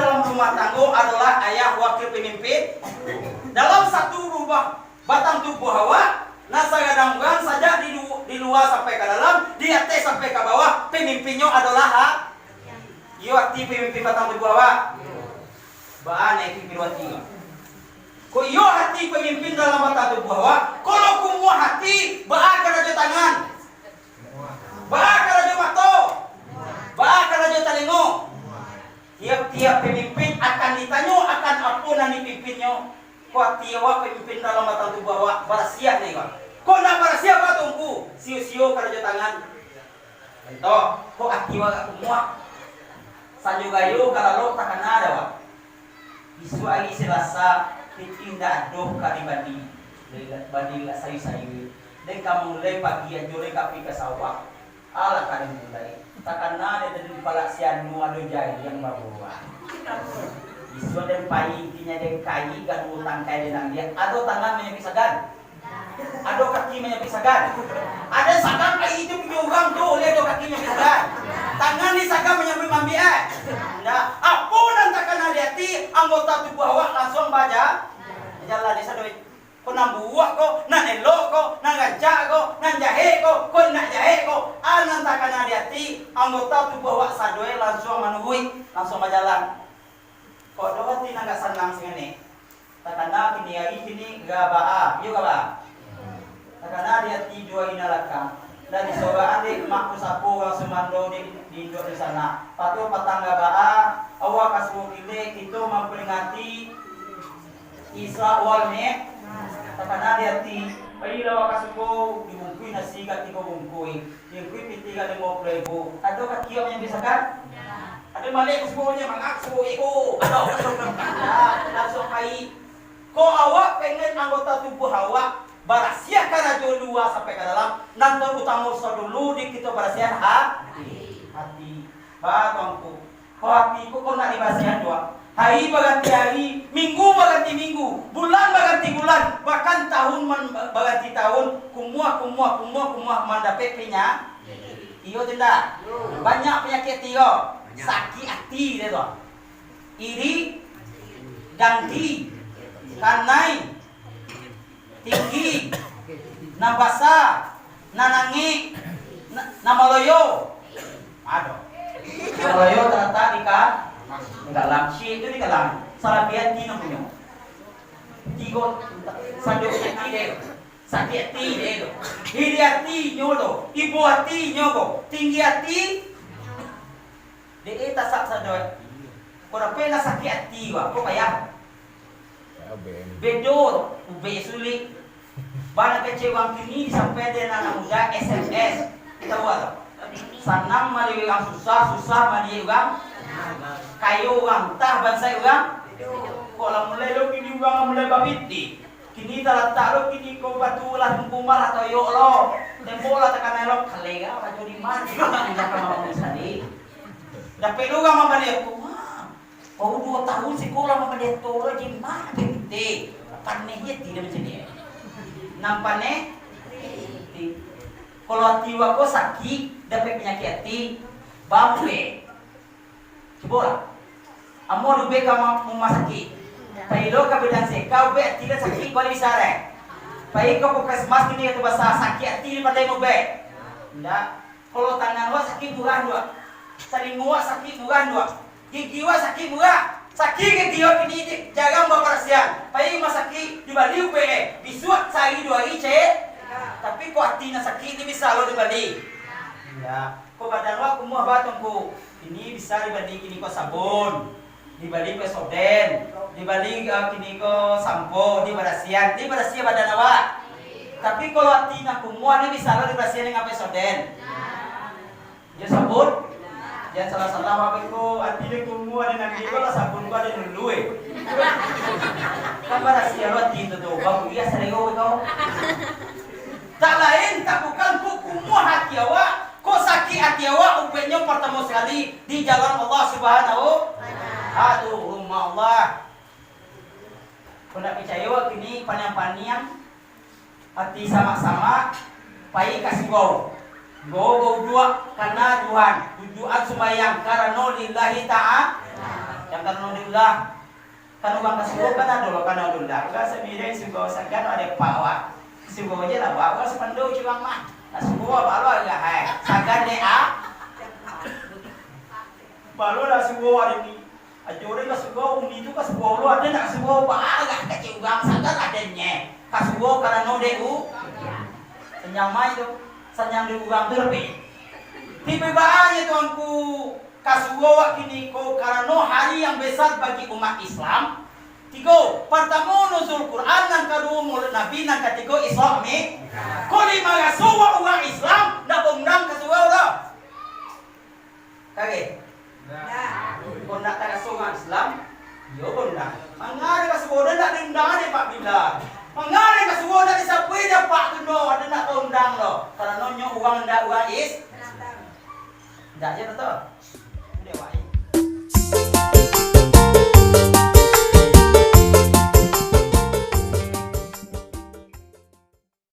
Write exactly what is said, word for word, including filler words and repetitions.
dalam rumah tanggo adolah ayah wakil pamimpin. Dalam satu rumah batang tubuah awak, nan sagadang urang sajak di lu-, di lua sampai ka dalam, di ateh sampai ka bawah, pamimpinnyo adolah ha-, iyo ati pamimpin batang tubuah awak. Baa nan ati pikiran ati awak? Kok iyo ati pamimpin dalam batang tubuah awak, kalau kumuah ati, baa karajo tangan? Baa karajo mato? Baa karajo talingo? Tiap-tiap pamimpin akan ditanyo akan apo nan dipimpinnyo. Kok ati awak pamimpin dalam batang tubuah awak barasiah nyo, Pak? Kok ndak barasiah, Pak Tungku, sio-sio karajo tangan. Contoh, kok ati awak agak kumuah, sanjo gayo ka lalok takana dek awak. Isuak ari Salasa, pitih ndak ado ka dibali, bali lah sayua-sayua. Den ka mulai pagi ajo, den ka pai ka sawah. Alah ka dimulai. Takana dek tadi dipalak si anu ado jariang babuah. Isuak den pai, intinyo den kai, gaduah tangkai den ambiak. Ado tangan manyapik sagan? Ado kaki manyapik sagan? Ado sagan kai itu punyo urang tu, oleh ado kaki manyapik sagan? Tangan ni sagan manyapik mambiak, eh? Ndak. Apo nan takana di ati, anggota tubuah awak lansuang baja-, bajalan di sadoi. Ko nan buruak ko, nan elok ko, nan rancak ko, nan jahek ko, ko indak jahek ko, a nan takana di ati, anggota tubuah awak sadoi lansuang manuruik, lansuang bajalan. Kok ado ati nan agak sanang singani? Takana kini ari kini gabaa, iyo gabaa. Takana di ati duo ari nan lakang. Dari sorakan dek mak ko sapo urang sumando di, di induak di sanak. Pato patang gabaa, awak ka suruah kilek, kito mamperingati Isra wal Mi-, takana di ati. Pailah awak ka suko, dibungkui nasi ka tigo bungkui, dibungkui pitih ka limo puluah ribu. Ado kaki awak manyambiak sagan? Ado malek ka suko nyo, mangak suko iko. Ado. Nah, lansuang pai. Kok awak pengen anggota tubuah awak barasiah karajo lua sampai ka dalam, nan tarutamo sadulu di kito barasiahan ha-, ati. Ba, Tuanku. Kok ati ko, kok nak dibarasiahan juo? Hari baganti hari, minggu baganti minggu, bulan baganti bulan, bahkan tahun man-, baganti tahun, kumuah, kumuah, kumuah, kumuah, mandapek penya-, iyo tu ndak? Banyak panyakik ati ko. Sakik ati dek tu. Iri, dangki, kanai, tinggi, nan basa, nan angek, na-, nan maloyo. Ado. Nan maloyo talatak di ka-, di kalam. Syik tu di kalam. Salabiah ati nan punyo. Tigo, sado ati dek. Sakik ati dek. Iri ati nyo lo. Ibo ati nyo ko. Tinggi ati. Dek, eh, tasak sado. Ko dapek lah sakik ati, wah. Ko payah. Bedo, ubek sulik. Bana kecek urang kini disampaian dek anak muda S M S. Tahu tak? Sanang maliek urang susah, susah maliek urang kayo, urang tah bansai urang. Kok lah mulai lo kini urang lah mulai babiti. Kini talatak lo kini ko batu lah sungkumah lah toyok lo. Tembok lah takanai lo kalera baju di mana. Indak ka mamanu sadi. Dapek lo urang mambali aku. Wah. Baru duo tahun sikolah mambali ato lo, di ma pitih? Paneh je ati dah macam ni. Nan paneh? Ati. Kalau ati wak ko sakik, dapek panyakik ati, bambe. Cubolah. Ambo dubek ka ma-, rumah sakik. Pai lo ka bidan seka, ubek ati lah sakik, bali bisa deh. Pai ka puskesmas kini kata basa, sakik ati ni pandai maubek. Indak. Kalau tangan wak sakik murah juo. Talingo wak sakik murah juo. Gigi wak sakik murah. Sakik gigi wak kini di-, jarang baparasian. Pai rumah sakik, dibali ubek, eh. Bisuak sahari duo hari cek. Tapi kok ati nan sakik ni bisa lo dibali? Indak. Kok badan wak kumuah ba, Tuanku? Kini bisa dibali kini ko sabun. Dibali Pepsodent, dibali, eh, kini ko sampo, dibarasian, dibarasian badan awak. Tapi kalau ati nan kumuah ni bisa lo dibarasian dengan Pepsodent. Jo sabun. Jan salah-salah, apa ko ati nan kumuah ni, nan ko lah sabun ko ado dulu, eh. Kan barasiah lo ati tu, tu. Baru dia selero ko. Tak lain, tak bukan, kok kumuah ati awak, kok sakik ati awak, ubeknyo partamo sakali di jalan Allah Subhanahu. Aduh, rumah Allah. Kok ndak picayo, kini paniang-paniang, ati samak-samak, pai ka surau. Bawa bauduak kana Tuhan, uduakan sumbayang karano lillahi ta'ala. Jan karano Lah, kan urang ka surau kan ado lo, kan ado lah. Urang samiring surau sagan ado apak awak. Surau je lah, awak urang sapando curang mah. Ka surau awak lo agak hai. Sagan dek a. Baru lah surau hari ni. Ajo urang ka surau, uni tu ka surau lo, ado nak surau, barah kecek urang, sagan ado nye. Ka surau karano dek u. Sanyang mai tu. Sanyang dek urang tu lebih. Tibo-tibo aja tu angku. Ka surau awak kini ko, karano hari yang besar bagi umat Islam. Tigo, partamo nuzul Quran, nan kaduo Maulud Nabi, nan katigo Isra Mi. Ko lai maraso awak urang Islam, ndak baundang ka surau doh. Kagek? Ko ndak taraso urang Islam, iyo baundang. Manga ka surau doh ndak diundang dek Pak Bilal. Manga ka surau ndak disapui dek Pak tu doh, ado ndak baundang doh. Karano nyo urang ndak urang Is-, ndak je betul.